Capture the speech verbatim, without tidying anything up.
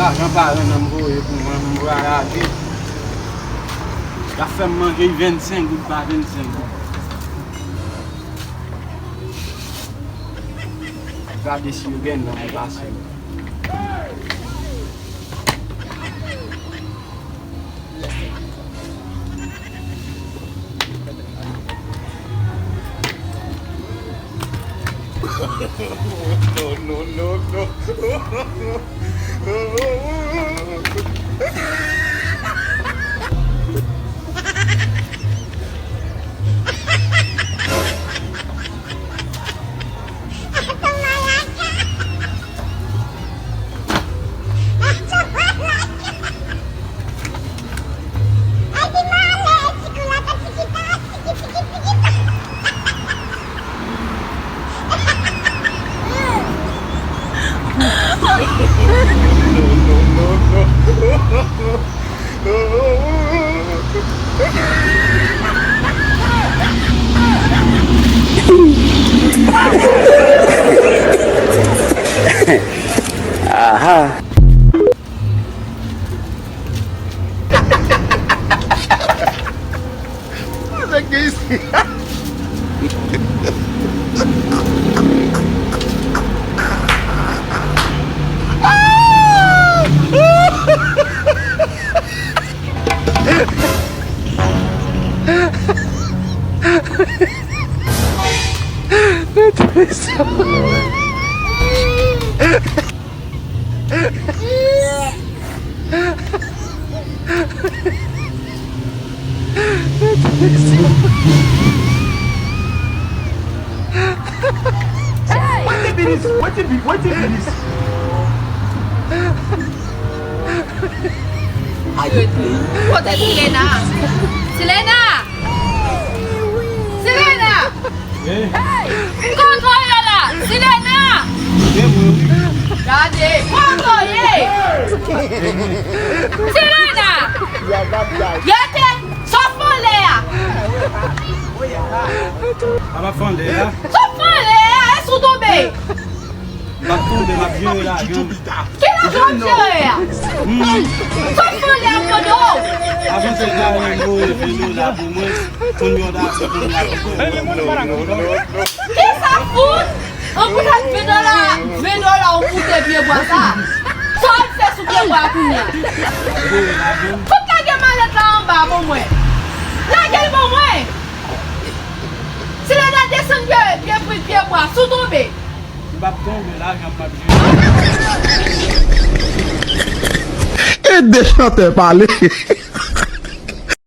Lajan paran nan m voye pou mwen, m voyaje. Y ap fè m manje vennsenk goud pa vennsenk goud. Gade si yo gen nan pase. No, no, no, no. Aha. Sa k gen isit? Wetin be this? Wetin be, wetin be this? Kote Silena? Silena! Silena! Kote w ye la? Silena! Gade, kote w ye? Silena! Rete! Sa w fè anlè a? Sa w fè anlè a? Èske w tonbe? M ap tonbe, m ap jere lajan m. Ki lajan w ap jere a? Hmm. Sa w fè anlè a m mande w? Avan se ta renmen voye ven dola pou mwen. Kounye a w ta fè pou mwen. Kisa fout? An poutèt ven dola, ven dola w koute pye bwa sa. Sa w ap fè sou pye bwa a kounye a? Fout lage malèt la anba pou mwen. Lage l pou mwen. Silena desann pye, pye, pye, pye bwa, si w tonbe. M p ap tonbe, lajan m ap jere. E de chantè pale.